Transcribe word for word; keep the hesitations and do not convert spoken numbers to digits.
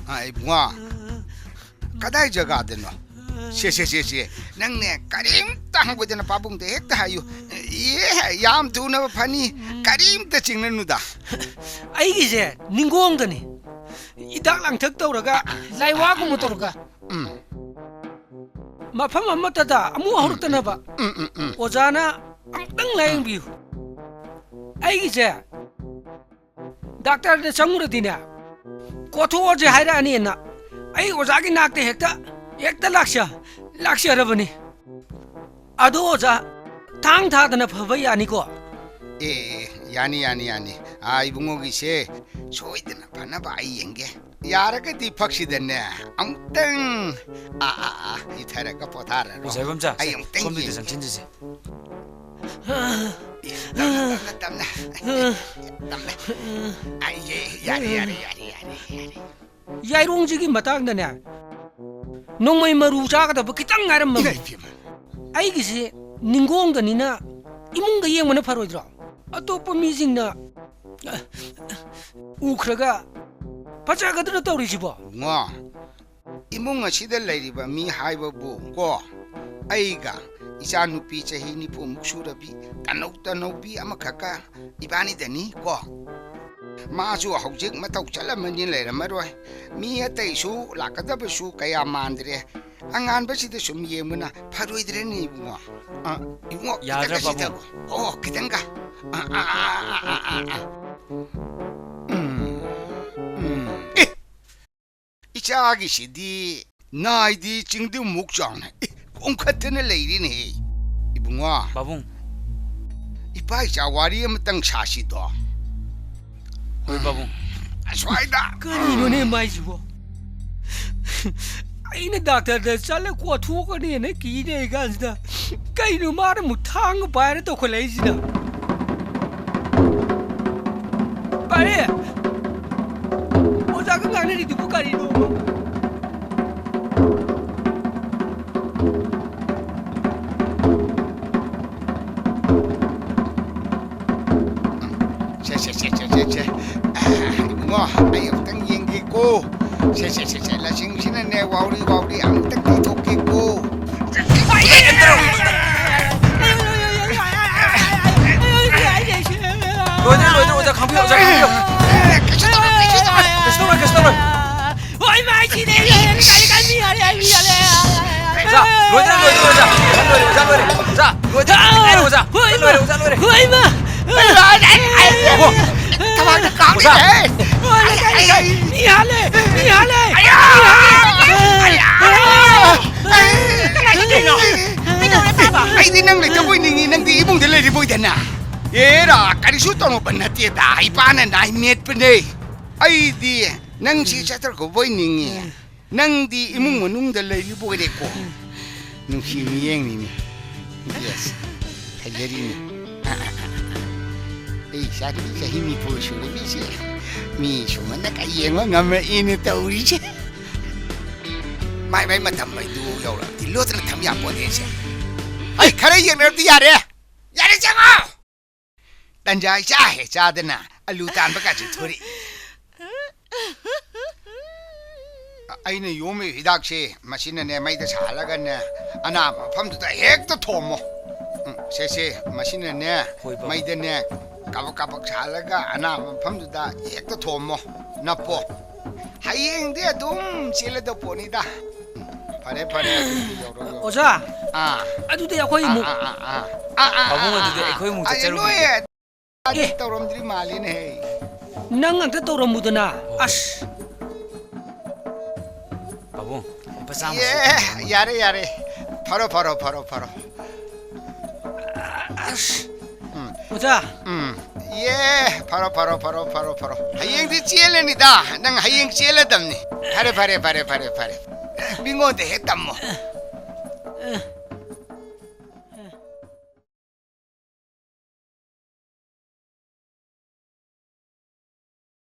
ꯑ, ꯏꯕꯨꯡꯉꯣ, ꯀꯗꯥꯏ ꯖꯒꯥꯗꯅꯣ? ꯁꯦ, ꯁꯦ, ꯁꯦ, ꯁꯦ, ꯅꯪꯅꯦ ꯀꯔꯤꯝꯇ ꯍꯪꯒꯣꯏꯗꯅ ꯄꯥꯕꯨꯡꯗ ꯍꯦꯛꯇ ꯍꯥꯏꯌꯨ꯫ ꯑꯦ, ꯌꯥꯝ ꯊꯨꯅ ꯐꯅꯤ, ꯀꯔꯤꯝꯇ ꯆꯤꯡꯅꯅꯨꯗ꯫ ꯑꯩꯒꯤꯁꯦ ꯅꯤꯡꯒꯣꯡꯗꯅꯤ꯫ ꯍꯤꯗꯥꯛ ꯂꯥꯡꯊꯛ ꯇꯧꯔꯒ, ꯂꯥꯏꯋꯥꯒꯨꯝꯕ ꯇꯧꯔꯒ, ꯎꯝ꯫ ꯃꯐꯝ ꯑꯃꯠꯇꯗ ꯑꯃꯨꯛ ꯍꯧꯔꯛꯇꯅꯕ ꯎꯝ, ꯎꯝ, ꯎꯝ꯫ ꯑꯣꯖꯥꯅ ꯑꯃꯨꯛꯇꯪ ꯂꯥꯌꯦꯡꯕꯤꯌꯨ꯫ ꯑꯩꯒꯤꯁꯦ ꯗꯥꯛꯇꯔꯗ ꯆꯪꯉꯨꯔꯗꯤꯅꯦ, ꯀꯣꯊꯣꯛꯑꯁꯦ ꯍꯥꯏꯔꯛꯑꯅꯤꯅ ꯑꯩ ꯑꯣꯖꯥꯒꯤ ꯅꯥꯛꯇ ꯍꯦꯛꯇ, ꯍꯦꯛꯇ ꯂꯥꯛꯆ-, ꯂꯥꯛꯆꯔꯕꯅꯤ꯫ ꯑꯗꯣ ꯑꯣꯖꯥ, ꯊꯥꯡ ꯊꯥꯗꯅ ꯐꯕ ꯌꯥꯅꯤꯀꯣ? ꯑꯦ, ꯑꯦ, ꯌꯥꯅꯤ, ꯌꯥꯅꯤ, ꯌꯥꯅꯤ꯫ ꯑꯥ, ꯏꯕꯨꯡꯉꯣꯒꯤꯁꯦ ꯁꯣꯏꯗꯅ ꯐꯅꯕ ꯑꯩ ꯌꯦꯡꯒꯦ꯫ ꯌꯥꯔꯒꯗꯤ ꯐꯛꯁꯤꯗꯅꯦ ꯑꯃꯨꯛꯇꯪ, ꯑꯥ, ꯑꯥ, ꯑꯥ, ꯍꯤꯊꯔꯒ ꯄꯣꯊꯥꯔꯔꯣ꯫ ꯑꯣꯖꯥ ꯏꯕꯣꯝꯆꯥ, ꯑꯩ ꯑꯃꯨꯛꯇꯪ ꯁꯣꯝꯗ ꯌꯦꯡꯒꯦ꯫ ꯆꯪꯁꯤꯟꯁꯤꯁꯦ꯫ ꯇꯞꯅ, ꯇꯞꯅ, ꯇꯞꯅ꯫ ꯇꯞꯅ꯫ ꯑꯥ, ꯌꯦ-, ꯌꯥꯔꯦ, ꯌꯥꯔꯦ, ꯌꯥꯔꯦ, ꯌꯥꯔꯦ, ꯌꯥꯔꯦ꯫ ꯌꯥꯏꯔꯣꯡꯁꯤꯒꯤ ꯃꯇꯥꯡꯗꯅꯦ, ꯅꯣꯡꯃꯩ ꯃꯔꯨ ꯆꯥꯒꯗꯕ ꯈꯤꯇꯪ ꯉꯥꯏꯔꯝꯃꯕꯅꯤ꯫ ꯏꯃꯥꯏ ꯄꯦꯝꯃ꯫ ꯑꯩꯒꯤꯁꯤ ꯅꯤꯡꯒꯣꯡꯗꯅꯤꯅ ꯏꯃꯨꯡꯗ ꯌꯦꯡꯕꯅ ꯐꯔꯣꯏꯗ꯭ꯔꯣ? ꯑꯇꯣꯞꯄ ꯃꯤꯁꯤꯡꯅ ꯎꯈ꯭ꯔꯒ ꯐꯖꯒꯗ꯭ꯔꯥ ꯇꯧꯔꯤꯁꯤꯕꯣ? ꯉꯣ, ꯏꯃꯨꯡ ꯑꯁꯤꯗ ꯂꯩꯔꯤꯕ ꯃꯤ ꯍꯥꯏꯕꯕꯨ ꯀꯣ, ꯑꯩꯒ ꯏꯆꯥꯅꯨꯄꯤ ꯆꯍꯤ ꯅꯤꯐꯨꯃꯨꯛ ꯁꯨꯔꯕꯤ ꯇꯅꯧ ꯇꯅꯧꯕꯤ ꯑꯃꯈꯛꯀ ꯏꯕꯥꯅꯤꯗꯅꯤ ꯀꯣ꯫ ꯃꯥꯁꯨ ꯍꯧꯖꯤꯛ ꯃꯇꯧ ꯆꯠꯂꯝꯃꯅꯤ, ꯂꯩꯔꯝꯃꯔꯣꯏ꯫ ꯃꯤ ꯑꯇꯩꯁꯨ ꯂꯥꯛꯀꯗꯕꯁꯨ ꯀꯌꯥ ꯃꯥꯟꯗ꯭ꯔꯦ꯫ ꯑꯉꯥꯟꯕꯁꯤꯗ ꯁꯨꯝ ꯌꯦꯡꯕꯅ ꯐꯔꯣꯏꯗ꯭ꯔꯦꯅꯦ, ꯏꯕꯨꯡꯉꯣ? ꯑ, ꯏꯕꯨꯡꯉꯣ, ꯌꯥꯗ꯭ꯔꯥ, ꯈꯤꯇꯪꯒ ꯄꯥꯕꯨꯡ? ꯁꯤꯗꯒꯣ꯫ ꯑꯣ, ꯈꯤꯇꯪꯒ꯫ ꯑ, ꯑ, ꯑ꯫ ꯎꯝ, ꯎꯝ꯫ ꯑꯦ! ꯏꯆꯥꯒꯤꯁꯤꯗꯤ ꯅꯥꯏꯗꯤ ꯆꯤꯡꯗꯨꯃꯨꯛ ꯆꯥꯎꯅ, ꯑꯦ, ꯄꯣꯝꯈꯠꯇꯅ ꯂꯩꯔꯦꯅꯦꯍꯦ꯫ ꯏꯕꯨꯡꯉꯣ꯫ ꯄꯥꯕꯨꯡ꯫ ꯏꯄꯥ ꯏꯆꯥ ꯋꯥꯔꯤ ꯑꯃꯇꯪ ꯁꯥꯁꯤꯗꯣ꯫ ꯍꯣꯏ, ꯄꯥꯕꯨꯡ꯫ ꯑꯁ꯭ꯋꯥꯏꯗ꯫ ꯀꯔꯤꯅꯣꯅꯦ ꯃꯥꯏꯁꯤꯕꯣ? ꯑꯩꯅ ꯗꯥꯛꯇꯔꯗ ꯆꯠꯂ ꯀꯣꯊꯣꯛꯀꯅꯤꯅ ꯀꯤ ꯂꯩ ꯀꯥꯟꯁꯤꯗ, ꯀꯩꯅꯣ ꯃꯥꯅ ꯑꯃꯨꯛ ꯊꯥꯡꯒ ꯄꯥꯏꯔ ꯇꯧꯈꯠꯂꯛꯏꯁꯤꯅ? ꯄꯥꯔꯦ! ꯑꯣꯖꯥꯒ ꯉꯥꯡꯅꯔꯤꯗꯨꯕꯨ ꯀꯔꯤꯅꯣ? ꯁꯦ, ꯁꯦ, ꯁꯦ, ꯁꯦ, ꯁꯦ, ꯁꯦ꯫ ꯑ, ꯏꯕꯨꯡꯉꯣ, ꯑꯩ ꯑꯃꯨꯛꯇꯪ ꯌꯦꯡꯒꯦꯀꯣ꯫ ꯁꯦ, ꯁꯦ, ꯁꯦ, ꯁꯦ, ꯂꯁꯤꯡꯁꯤꯅꯅꯦ, ꯋꯥꯎꯔꯤ, ꯋꯥꯎꯔꯤ ꯑꯃꯨꯛꯇꯪ ꯊꯤꯊꯣꯛꯀꯦꯀꯣ꯫ ꯂꯣꯏꯗ꯭ꯔꯦ, ꯂꯣꯏꯗ꯭ꯔꯦ, ꯑꯣꯖꯥ, ꯈꯥꯡꯕꯤꯌꯨ, ꯑꯣꯖꯥ, ꯈꯥꯡꯕꯤꯌꯨ꯫ ꯀꯩꯁꯨ ꯇꯧꯔꯣꯏ, ꯀꯩꯁꯨ ꯇꯧꯔꯣꯏ꯫ ꯀꯩꯁꯨ ꯇꯧꯔꯣꯏ, ꯀꯩꯁꯨ ꯇꯧꯔꯣꯏ꯫ ꯍꯣꯏ, ꯃꯥꯏ ꯁꯤꯔꯦ, ꯀꯔꯤ, ꯀꯔꯤ, ꯃꯤ ꯍꯥꯜꯂꯦ, ꯃꯤ ꯍꯥꯜꯂꯦ꯫ ꯑꯣꯖꯥ, ꯂꯣꯏꯗ꯭ꯔꯦ, ꯂꯣꯏꯗ꯭ꯔꯦ, ꯑꯣꯖꯥ꯫ ꯑꯣꯖꯥ, ꯂꯣꯏꯔꯦ, ꯑꯣꯖꯥ, ꯂꯣꯏꯔꯦ꯫ ꯑꯣꯖꯥ, ꯂꯣꯏꯗ꯭ꯔꯦ, ꯂꯣꯏꯔꯦ, ꯑꯣꯖꯥ, ꯂꯣꯏꯔꯦ꯫ ꯍꯣꯏ, ꯃꯥ꯫ ꯊꯕꯥꯛꯇ ꯀꯥꯞꯄꯦ꯫ ꯑꯣ꯫ ꯊꯕꯥꯛꯇ ꯀꯥꯞꯄꯦ꯫ ꯑꯣꯖꯥ꯫ ꯃꯤ ꯍꯥꯜꯂꯦ, ꯃꯤ ꯍꯥꯜꯂꯦ, ꯑꯌꯥ! ꯃꯤ ꯍꯥꯜꯂꯦ꯫ ꯑꯌꯥ! ꯀꯩꯅꯣ? ꯀꯩꯗꯧꯔꯦ ꯇꯥꯕ? ꯑꯩꯗꯤ ꯅꯪ ꯂꯩꯇꯕꯣꯏ ꯅꯤꯡꯉꯤ, ꯅꯪꯗꯤ ꯏꯃꯨꯡꯗ ꯂꯩꯔꯤꯕꯣꯏꯗꯅ꯫ ꯑꯦꯔꯥ, ꯀꯔꯤꯁꯨ ꯇꯧꯔꯝꯕ ꯅꯠꯇꯦꯗ, ꯏꯄꯥꯅ ꯅꯥꯏ ꯅꯦꯠꯄꯅꯦ꯫ ꯑꯩꯗꯤ ꯅꯪꯁꯤ ꯆꯠꯊꯈ꯭ꯔꯕꯣꯏ ꯅꯤꯡꯉꯤ꯫ ꯅꯪꯗꯤ ꯏꯃꯨꯡ ꯃꯅꯨꯡꯗ ꯂꯩꯔꯤꯕꯣꯏꯔꯦꯀꯣ꯫ ꯅꯨꯡꯁꯤ ꯃꯤꯌꯦꯡꯅꯤꯅꯦ꯫ Yes꯫ ꯐꯖꯔꯤꯅꯦ꯫ ꯑꯩ ꯏꯆꯥꯗꯤ ꯆꯍꯤ ꯅꯤꯐꯨ ꯁꯨꯔꯕꯤꯁꯦ꯫ ꯃꯤ ꯁꯨꯃꯟꯅ ꯀ ꯌꯦꯡꯕ ꯉꯝꯃꯛꯏꯅꯦ ꯇꯧꯔꯤꯁꯦ꯫ ꯃꯥꯏ ꯃꯥꯏ ꯃꯇꯝ ꯍꯥꯏꯗꯨ ꯌꯧꯔꯛꯑꯗꯤ ꯂꯣꯠꯇꯅ ꯊꯝ ꯌꯥꯄꯣꯠꯅꯦꯁꯦ꯫ ꯑꯩ ꯈꯔ ꯌꯦꯡꯅꯔꯗꯤ ꯌꯥꯔꯦ꯫ ꯌꯥꯔꯦ, ꯆꯪꯉꯣ! ꯇꯟꯖꯥ ꯏꯆꯥ ꯍꯦꯛ ꯆꯥꯗꯅ ꯑꯂꯨ ꯇꯥꯟꯕ ꯀꯥꯁꯦ ꯊꯣꯔꯛꯏ꯫ ꯑ-, ꯑꯩꯅ ꯌꯣꯝꯃꯤꯕ ꯍꯤꯗꯥꯛꯁꯦ ꯃꯁꯤꯅꯅꯦ ꯃꯩꯗ ꯁꯥꯍꯜꯂꯒꯅꯦ ꯑꯅꯥꯕ ꯃꯐꯝꯗꯨꯗ ꯍꯦꯛꯇ ꯊꯣꯝꯃꯣ꯫ ꯎꯝ, ꯁꯦ, ꯁꯦ, ꯃꯁꯤꯅꯅꯦ ꯍꯣꯏ, ꯕꯥꯕꯨ꯫ ꯃꯩꯗꯅꯦ ꯀꯥꯕꯛ ꯀꯥꯕꯛ ꯁꯥꯍꯜꯂꯒ ꯑꯅꯥꯕ ꯃꯐꯝꯗꯨꯗ ꯍꯦꯛꯇ ꯊꯣꯝꯃꯣ, ꯅꯞꯄꯣ꯫ ꯍꯌꯦꯡꯗꯤ ꯑꯗꯨꯝ ꯆꯦꯜꯂꯗꯧ ꯄꯣꯠꯅꯤꯗ꯫ ꯐꯔꯦ, ꯐꯔꯦ, ꯑꯗꯨꯗꯤ ꯌꯧꯔꯣ, ꯌꯧꯔꯣ꯫ ꯑꯣꯖꯥ, ꯑꯥ꯫ ꯑꯗꯨꯗꯤ ꯑꯩꯈꯣꯏ ꯑꯥ, ꯑꯃꯨꯛ ꯑꯥ, ꯑꯥ, ꯑꯥ꯫ ꯑꯥ, ꯑꯥ, ꯄꯥꯕꯨꯡ, ꯑꯥ, ꯑꯗꯨꯗꯤ ꯑꯥ, ꯑꯩꯈꯣꯏ ꯑꯃꯨꯛ ꯑꯥ, ꯆꯠꯆꯔꯨꯈꯤꯒꯦ꯫ ꯅꯣꯏ ꯑꯦ꯫ ꯇꯧꯔꯝꯗ꯭ꯔꯤ ꯃꯥꯜꯂꯤꯅꯦꯍꯦ꯫ ꯅꯪ ꯑꯝꯇ ꯇꯧꯔꯝꯃꯨꯗꯅ꯫ ꯑꯁ꯫ ꯄꯥꯕꯨꯡ, ꯂꯨꯄꯥ ꯆꯥꯝꯃ ꯑꯦ, ꯁꯨꯈꯤꯗ꯭ꯔꯦ꯫ ꯌꯥꯔꯦ, ꯌꯥꯔꯦ꯫ ꯐꯔꯣ, ꯐꯔꯣ, ꯐꯔꯣ, ꯐꯔꯣ꯫ ꯑꯁ꯫ ꯎꯝ꯫ ꯑꯣꯖꯥ꯫ ꯎꯝ꯫ ꯑꯦ, ꯐꯔꯣ, ꯐꯔꯣ, ꯐꯔꯣ, ꯐꯔꯣ, ꯐꯔꯣ꯫ ꯍꯌꯦꯡꯗꯤ ꯆꯦꯜꯂꯅꯤꯗ꯫ ꯅꯪ ꯍꯌꯦꯡ ꯆꯦꯜꯂꯗꯝꯅꯤ꯫ ꯐꯔꯦ, ꯐꯔꯦ, ꯐꯔꯦ, ꯐꯔꯦ, ꯐꯔꯦ꯫ ꯃꯤꯉꯣꯟꯗ ꯍꯦꯛ ꯇꯝꯃꯣ꯫